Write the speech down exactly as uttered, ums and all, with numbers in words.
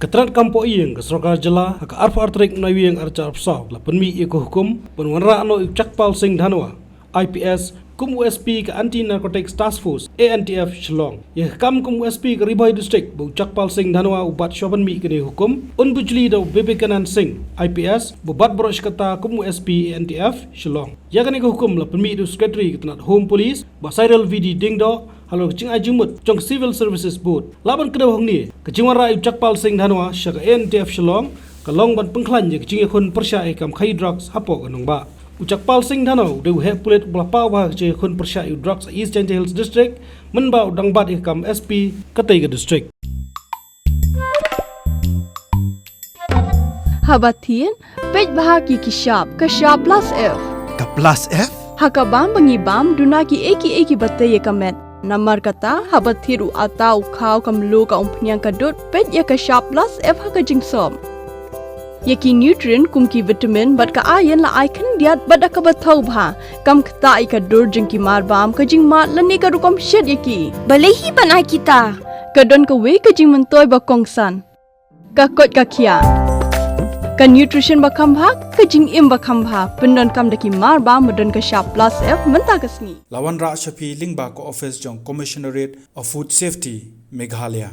Ka tnad kam poh ïing ka sorkar jylla ha ka arphew ar tarik Naiwieng arhajar arphew saw la pynmih ïa ka hukum ban wanrah noh ïa u Chakpal Singh Dhanwa, I P S, kum u S P ka Anti Narcotics Task Force, A N T F, Shillong. Ïa ka kam kum u S P ka Ri Bhoi District ba u Chakpal Singh Dhanwa u bat shwa ban mih kane ka hukum, un bujli da u Vivekanand Singh, I P S, ba bat baroh shi katta kum u S P A N T F, Shillong. Ïa kane ka hukum la pynmih da u Secretary ka tnad Home Police, Bah Cyril V D Diengdoh, halor ka jingai jingmut jong ka Civil Services Board. Lah ban kdew hangne, ka jingwanrah ïa u Chakpal Singh Dhanwa sha ka A N T F Shillong ka long ban pynkhlaiñ ïa ka jingïakhun pyrshah ïa ka kam khaïi drugs hapoh ka nongbah. U Chakpal Singh Dhanwa u dei u heh pulit uba la paw bha ha ka jingïakhun pyrshah ïa u drugs ha East Jaintia Hills District, mynba u dang bat ïa ka kam S P katei ka district. Haba thied, peit bha ki ki shap, ka shap plus F. Ka plus F? Ha ka bam ba ngi bam, duna ki ei ki ei kiba tei ïa ka met. Namar kata, haba thied u atta, u khaw, ka mluh, ka umphniang, ka dud, peit ïa ka shap plus F ha ka jingsop. Ïa ki nutrient kum ki vitamin bad ka iron la ai khyndiat bad da kaba thaw bha, kam ktah ïa ka dur jong ki marbam, ka jingmad lane ka rukom shet ïa ki. Balei hi ban ai kita? Ka don kawei ka jingmyntoi ba kongsan. Ka koit ka khiah. Ka nutrition ba kham bha, ka jingim ba kham bha, pyndonkam da ki marbam ba don ka shap plus F mynta ka sngi. La wanrah sha phi lyngba ka ophis jong Commissionerate of Food Safety, Meghalaya.